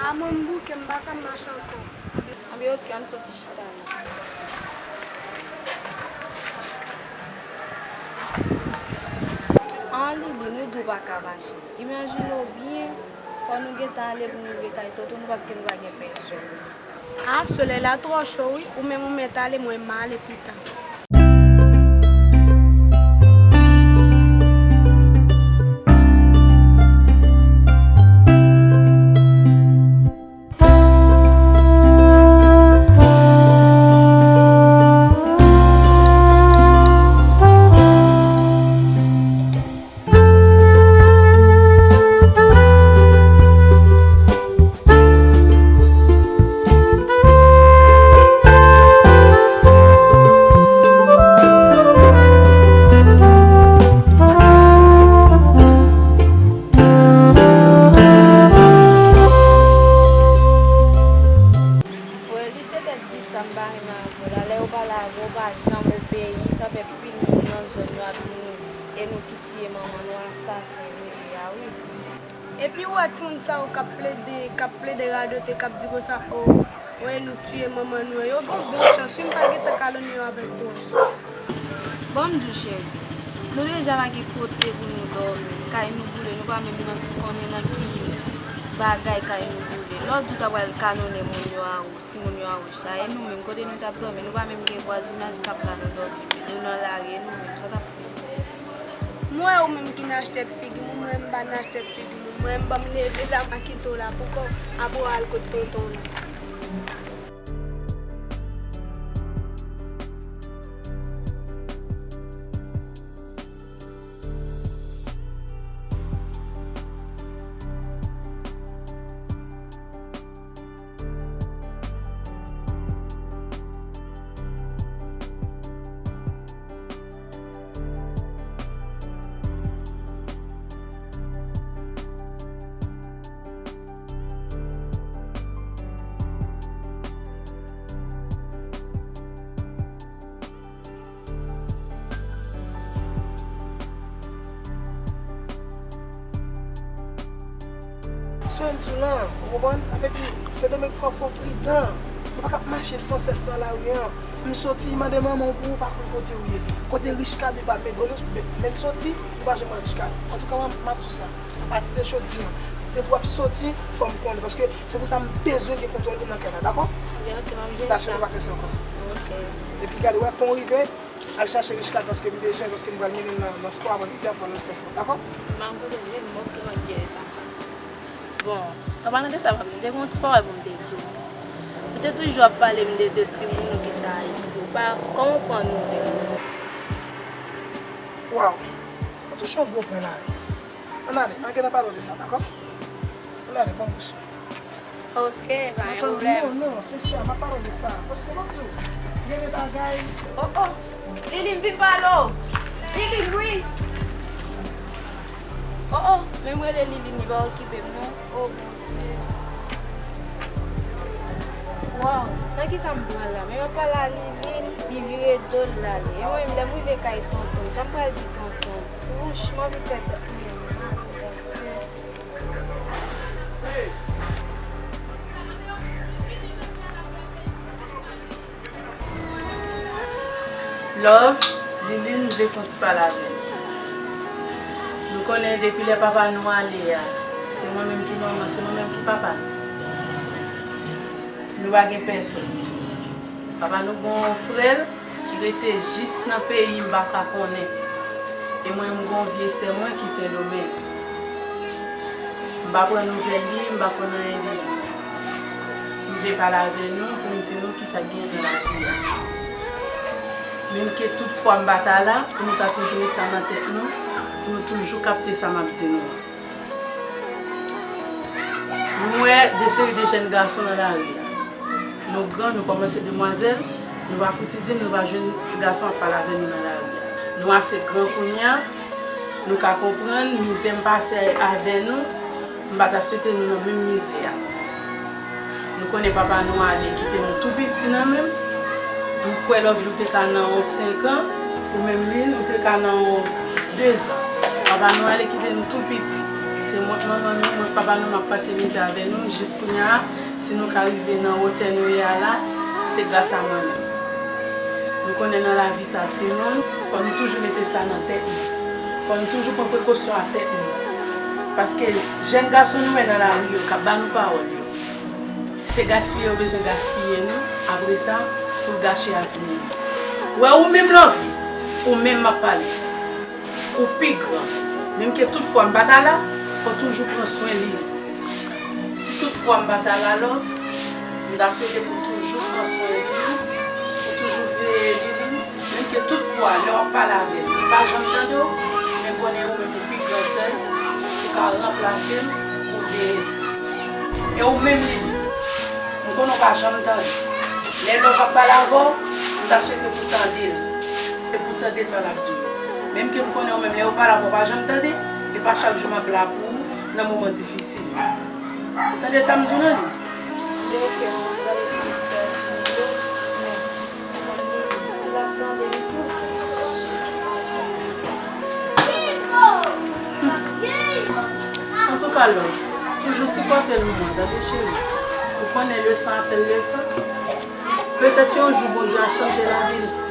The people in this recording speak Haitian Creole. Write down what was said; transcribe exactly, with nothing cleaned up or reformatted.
A mwen m bouke, m pa ka mache ankò. Anben, oke, ann fè yon ti chita la. An, Liline, ou di w pa ka mache. Imajine w byen, fò nou gentan ale pou nou rive kay tonton nou, paske nou pa gen pèsòn. A, solèy la twò cho wi, ou menm ou mèt ale, mwen m ale pita. Wè, li se tèt di sa m pa renmen avè w la. Lè yo pale avè w, ou pa janm obeyi, sa fè pil moun nan zòn yo ap di nou, e nou ki tiye manman nou, asasen nou ye a wi. Epi ou wè timoun sa yo k ap plede, k ap plede radote, k ap di konsa, o, wè nou k tiye manman nou an. Yo gen bon chans wi, m pa gentan kalone yo avèk wòch. Bon, m di w cheri, nou deja pa gen kote pou nou dòmi, kay nou boule, nou pa menm nan konnen nan ki bagay kay nou boule. Lòt jou w ta pral kanonnen moun yo a wòch, timoun yo a wòch la, e nou menm kote nou t ap dòmi, nou pa menm gen vwazinaj k ap ba nou dòmi, nou nan lari, e nou menm sa w t ap fè? M wè ou menm ki nache tèt figi m, ou m wè m pa nache tèt figi m, ou m wè m ban m leve la, m pa kite w la, pou kò w ap al kot tonton w nan. Swen sou lan, ou konprann? Sa vle di, Sendomeng fò, fò pridan. Nou pa ka ap mache san sès nan lari an. M soti, mande manman w pou ou pa konn kote w ye. Kote Richcard li pa menm, men, men soti, nou pa janm wè Richcard. Antouka, m ap di w sa. Apati de jodi an, depi w ap soti, fò m konnen, paske se pou sa m bezwen gen kontwòl ou nan kay la, dakò? Tansyon nou pa fè sa ankò. Epi gade, wè, pon rive, al chache Richcard paske m bezwen, paske m pral mennen l nan, nan spò, apre midi a pou al fè spò, dakò? Bon, an palan de sa, papa, m te gen yon ti pawòl pou m te di w. Ou te toujou ap pale m de de timoun ou kite Ayiti. Ou pa, kòman w pran nouvèl? Waw, ou touche yon gwo pwen la wi. Ann ale, ann gentan pale w de sa, dakò? Ann ale, bon, bous. Oke, pa gen pwoblèm. Non, non, se sa, m ap pale w de sa. Paske m ap di w, gen de bagay. Oh, oh, Liline, vin pale w. Liline, wi. Oh, oh, men m rele Liline, li pa okipe m, non. Oh, Bondye. Waw, nan ki sa m pran la? Men m ap pale a Liline, li vire do l, l ale. E mwen menm, lè m rive kay tonton m, sa m pral di tonton m? Wouch, m anvi fè tèt mwen mal, Bondye. Love, Liline, m vle fè yon ti pale avè nou. Nou konnen depi lè papa nou ale a, se mwen menm ki manman, se mwen menm ki papa nou. Nou pa gen pèsòn. Papa nou gen yon frè l ki rete jis nan peyi, m pa ka konnen. E mwen, m gen yon vye sè mwen ki Sendomeng. M pa pran nouvèl li, m pa konn anyen de li. M vle pale avè nou pou m di nou kisa k genyen nan lavi a. Menm ke tout fwa m pa ta la, pou nou ta toujou met sa nan tèt nou, pou nou toujou kapte sa m ap di nou an. Nou wè de seri de jèn gason nan lari a. Nou gran, nou kòmanse demwazèl, nou pa fouti di m nou pa jwenn ti gason ap pale avè nou nan lari a. Nou ase gran kounye a, nou ka konprann mizè m pase avè nou, m pa ta swete nou nan menm mizè a. Nou konnen papa nou ale kite nou tou piti nan men m. M kwè Love, ou te ka nan yon senk an, ou menm Lin, ou te ka nan yon dezan. Papa nou ale kite nou tou piti. Se Mwen, manman nou, mwen, papa nou, m ap pase mizè avè nou. Jis kounye a, si nou ka rive nan wotè nou ye a la, se gras a manman. Nou konnen nan lavi sa, timoun, fò nou toujou mete sa nan tèt nou. Fò nou toujou pran prekosyon ak tèt nou. Paske jèn gason nou wè nan lari yo, k ap ba nou pawòl yo, se gaspiye yo bezwen gaspiye nou, apre sa, pou l gache avni nou. Wè ou menm, Lovely, ou menm m ap pale. Ou pi gran. Menm ke tout fwa m pa ta la, fò toujou pran swen li. Si tout fwa m pa ta la, Love, m ta swete pou toujou pran swen li, pou toujou veye li, li. Menm ke tout fwa, lè w ap pale avè l, li pa janm tande w, men konnen ou menm ou pi gran sè l, ou ka ranplase l, pou veye li. E ou menm, Lili, m konnen w pa janm tande. Lè Love ap pale avè w, m ta swete pou tande l. E pou tande sa l ap di w. Menm ke m konnen ou menm, lè yo pale avè w, w pa janm tande, e pa chak jou m ap la pou ou nan moman difisil. Ou tande sa m di w nan li? Li oke, mwen tande tout sa l di yo, men ou konn li, si l ap tande li tou. Antouka, Love, toujou sipòte l, manman, tande, cheri. Ou konnen le sang appelle le sang. Petèt yon jou Bondye a chanje lavi l.